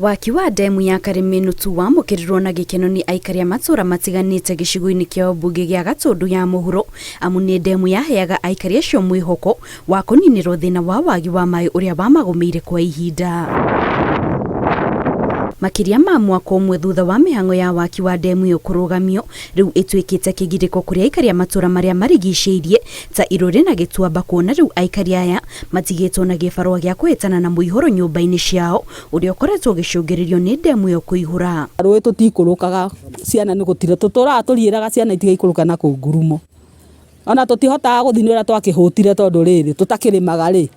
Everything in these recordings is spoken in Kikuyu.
Waki wa ndemu ya Karĩmĩnũtu wamũkĩrirwo na gĩkeno nĩ aikari a matũũra matiganĩte gĩcigo-inĩ kĩa ũmbunge gĩa Gatũndũ ya mũhuro, amu nĩ ndemu yaheaga aikari acio mwĩhoko wa kũninĩrwo thĩna wa wagi wa maĩ ũrĩa wamagũmĩire kwa ihinda. Makĩria ma mwaka ũmwe thutha wa mĩhang'o ya waki wa ndemu ĩyo kũrũgamio, rĩu ĩtuĩkĩte kĩgirĩko kũrĩ aikari a matũũra marĩa marigicĩirie ta Irũrĩ na Gĩtuamba, kuona rĩu aikari aya matigĩtwo na gĩbarũa gĩa kũhĩtana na mũihũro nyũmba-inĩ ciao ũrĩa ũkoretwo ũgĩcũngĩrĩrio nĩ ndemu ĩyo kũihũra. Rũĩ tũtikũrũkaga, ciana nĩ gũtira tũtũraga tũriĩraga ciana itigaikũrũka na kũu ngurumo. Ona tũtihotaga gũthiĩ nĩ ũrĩa twakĩhũtire tondũ rĩrĩ tũtakĩrĩmaga rĩ,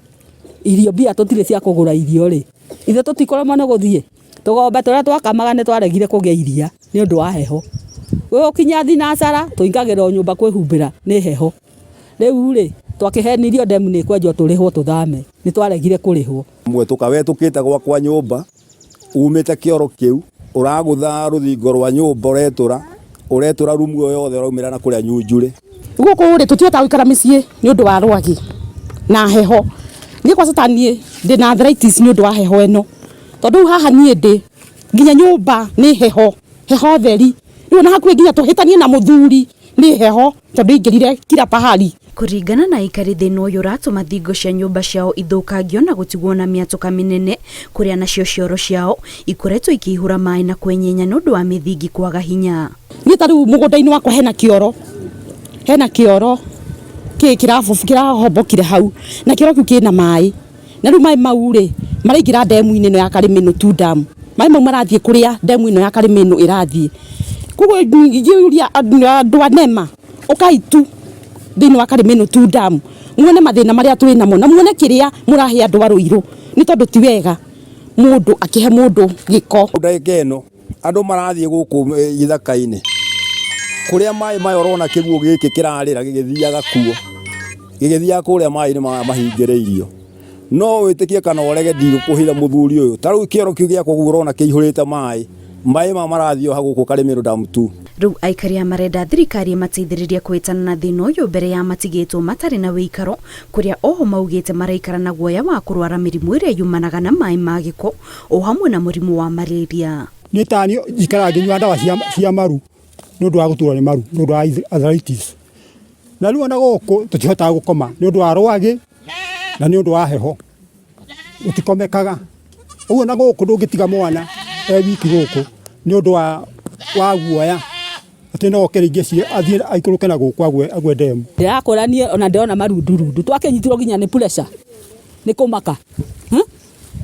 irio mbia tũtirĩ cia kũgũra irio rĩ, ithuĩ tũtikũremwo nĩ gũthiĩ. Tũgombe tũrĩa twakamaga nĩ twaregire kũgĩa iria nĩ ũndũ wa heho. Gũgĩkinya thinacara tũingagĩra o nyũmba kwĩhumbĩra nĩ heho. Rĩu rĩ twakĩhenirio ndemu nĩ ĩkwenjwo tũrĩhwo tũthame, nĩ twaregire kũrĩhwo. Mwetũka wetũkĩte gwakwa nyũmba umĩte kĩoro kĩu ũragũtha rũthingo rwa nyũmba ũretũra ũretũra rumu ĩyo yothe ũraumĩra na kũrĩa nyunjurĩ. Gũkũ rĩ tũtihotaga gũikara mĩciĩ nĩ ũndũ wa rwagĩ na heho. Niĩ kwanza ta niĩ ndĩna arthritis nĩ ũndũ wa heho ĩno, tondũ rĩu haha niĩ ndĩ nginya nyũmba nĩ heho, heho theri. Rĩu ona hakuhĩ nginya tũhĩtanie na mũthuri nĩ heho tondũ ingĩrire kila pahali. Kũringana na aikari, thĩna ũyũ ũratũma thingo cia nyũmba ciao ithũkangio na gũtigwo na mĩatũka mĩnene, kũrĩa nacio cioro ciao ikoretwo ikĩihũra maĩ na kwenyenya nĩ ũndũ wa mĩthingi kwaga hinya. Niĩ ta rĩu mũgũnda-inĩ wakwa hena kĩoro, hena kĩoro kĩrahombokire hau, na kĩoro kĩu kĩna maĩ, na rĩu maĩ mau rĩ maraingĩra ndemu-inĩ ĩno ya Karĩmĩnũ dam, maĩ mau marathiĩ kũrĩa ndemu ĩno ya Karĩmĩnũ ĩrathiĩ. Koguo ingĩũria andũ a NEMA, ũkai tu thĩinĩ wa Karĩmĩnũ dam muone mathĩna marĩa twĩ namo na muone kĩrĩa mũrahe andũ a Rũirũ, nĩ tondũ ti wega mũndũ akĩhe mũndũ gĩko. Ndagĩka ĩno andũ marathiĩ gũkũ gĩthaka-inĩ kũrĩa maĩ maya ũrona kĩguũ gĩkĩ kĩrarĩra gĩgĩthiaga kuo, gĩgĩthiaga kũrĩa maĩ-inĩ maya mahingĩrĩirio. No wĩtĩkie kana ũrege ndigũkũhitha mũthuri ũyũ, ta rĩu kĩoro kĩu gĩakwa ũguo ũrona kĩihũrĩte maĩ, maĩ maya marathiĩ o gũkũ Karĩmĩrũ dam 2. Rĩu aikari aya marenda thirikari ĩmateithĩrĩrie kũhĩtana na thĩna ũyũ mbere ya matigĩtwo matarĩ na wĩikaro, kũrĩa oho maugĩte maraikara na guoya wa kũrwara mĩrimũ ĩrĩa yumanaga na maĩ ma gĩko o hamwe na mũrimũ wa malaria. Niĩ ta niĩ njikaraga ngĩnyua ndawa cia maru nĩ ũndũ wa gũturwo nĩ maru nĩ ũndũ wa arthritis. Na rĩu ona gũkũ tũtihotaga gũkoma nĩ ũndũ wa rwagĩ na nĩ ũndũ wa heho, gũtikomekaga. Ũguo ona gũkũ ndũngĩtiga mwana e wiki gũkũ nĩ ũndũ wa guoya atĩ no oke rĩngĩ athiĩ aikũrũke na gũkũ agwe ndemu. Ndĩrakwĩra niĩ ona ndĩrona marundurundu, twakĩnyitirwo nginya nĩ pressure nĩ kũmaka.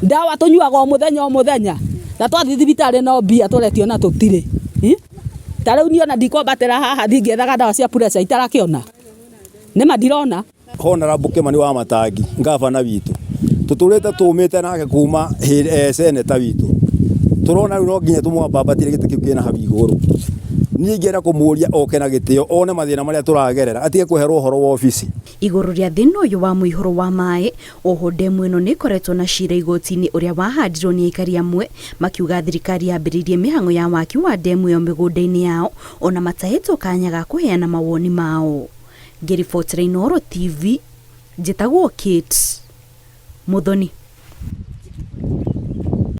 Ndawa tũnyuaga o mũthenya o mũthenya na twathiĩ thibitarĩ no mbia tũretio na tũtirĩ. Ta rĩu niĩ ona ndikwambatĩra haha thiĩ ngĩethaga ndawa cia pressure itarakĩona, nĩma ndirona. Honorable Kimani wa Matangi, ngabana witũ, tũtũrĩte tũmĩte nake kuma e seneta witũ, tũrona rĩu no nginya tũmwambambatĩrie gĩtĩ kĩu kĩna hau igũrũ. Niĩ ingĩenda kũmũria oke na gĩtĩo one mathĩna marĩa tũragerera, atige kũherwo ũhoro wa obici. Igũrũ rĩa thĩna ũyũ wa mũihũro wa maĩ, oho ndemu ĩno nĩ ĩkoretwo na cira igoti-inĩ ũrĩa wahandirwo nĩ aikari amwe makiuga thirikari yambĩrĩirie mĩhang'o ya waki wa ndemu ĩyo mĩgũnda-inĩ yao ona matahetwo kanya ga kũheana mawoni mao. Ngĩribotera Inooro TV, njĩtagwo Kate Muthoni.